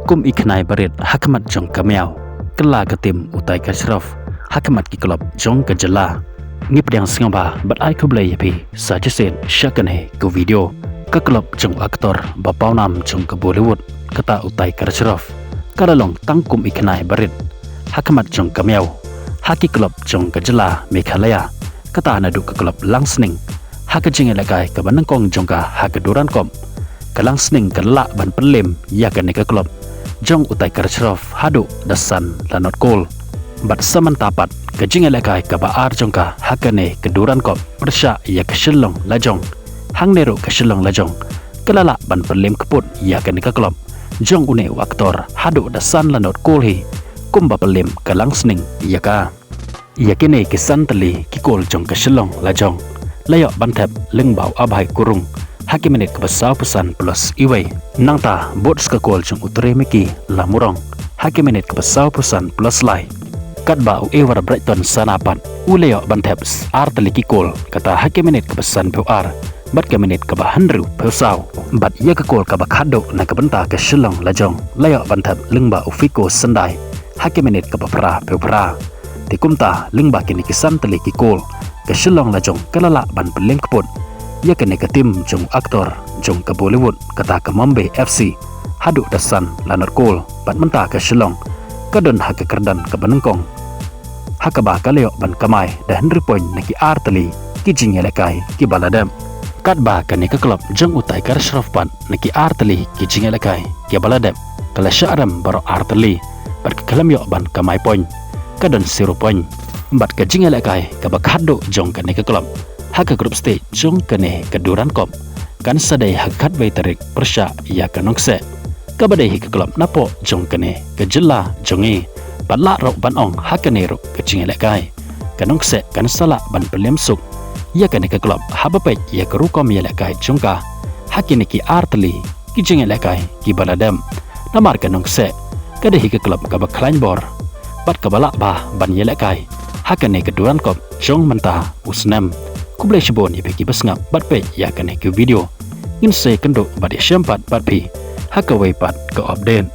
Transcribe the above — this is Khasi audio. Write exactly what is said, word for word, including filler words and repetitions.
Kum i khnai barit ha khmat jong ka miaw, kylla ka tim u Tiger Shroff ha khmat ki klub jong ka jylla. Ngi pdiang sngewbha bad ai khublei ïa phi sa shisien sha kane ka video. Ka klub jong u actor ba pawnam jong ka Bollywood, kata u Tiger Shroff, ka la long tang kum i khnai barit ha khmat jong ka miaw ha ki klub jong ka jylla Meghalaya, kata naduh ka klub Langsning. Ha ka jingïalehkai kaba nyngkong jong ka ha ka Durand Cup, ka Langsning ka la lah ban pynlem ïa kane ka klub jong u Tiger Shroff haduh da san la not kol. Bad sa mynta pat, ka jingïalehkai kaba ar jong ka ha kane ka Durand Cup pyrshah ïa ka Shillong Lajong, hangne ruh ka Shillong Lajong ka la lah ban pynlem kyput ïa kane ka klub jong une u actor haduh da san la not kol hi, kumba pynlem ka Langsning ïa ka. Ïa kine ki san tylli ki kol jong ka Shillong Lajong la ïoh ban thep lyngba u Abhay Kurung ha ki minit kaba sawphew san plus iwei. Nangta bud sa ka kol jong u Tremiki Lamurong ha ki minit kaba sawphew san plus lai. Katba u Ewer Brighton Sanapat u la ïoh ban thep ar tylli ki kol, kata ha ki minit kaba sanphew ar bad ka minit kaba hynriewphew saw. Bad ïa ka kol kaba khatduh na ka bynta ka Shillong Lajong la ïoh ban thep lyngba u Fiko Syndai ha ka minit kaba phraphew phra. Te kumta lyngba kine ki san tylli ki kol, ka Shillong Lajong ka la lah ban pynlem kyput ïa kane ka tim jong u actor jong ka Bollywood, kata ka Mumbai F C, haduh da san la not kol. Bad mynta ka Shillong ka don ha ka kyrdan kaba nyngkong, ha kaba ka la ïoh ban kamai da hynriew point na ki ar tylli ki jingïalehkai kiba la dep. Katba kane ka klub jong u Tiger Shroff pat na ki ar tylli ki jingïalehkai kiba la dep ka la shah rem baroh ar tylli bad ka khlem ïoh ban kamai point, ka don zero point. Bad ka jingïalehkai kaba khatduh jong kane ka klub ha ka group stage jong kane ka Durand Cup kan sa dei ha ka khatwei tarik pyrshah ïa ka Nongkseh, kaba dei hi ka klub napoh jong kane ka jylla jong ngi. Bad lah ruh ban ong ha kane ruh ka jingïalehkai, ka Nongkseh kan sa lah ban pynlem suk ïa kane ka klub haba peit ïa ka rukom ïalehkai jong ka ha kine ki ar tylli ki jingïalehkai kiba la dep. Namar ka Nongkseh ka dei hi ka klub kaba khlaiñ bor bad kaba lah bha ban ïalehkai ha kane ka Durand Cup jong mynta u snem. Khublei shibun ïa phi kiba sngap bad peit ïa kane ka video. Ngin sa ïakynduh bad ïashem pat bad phi ha kawei pat ka update.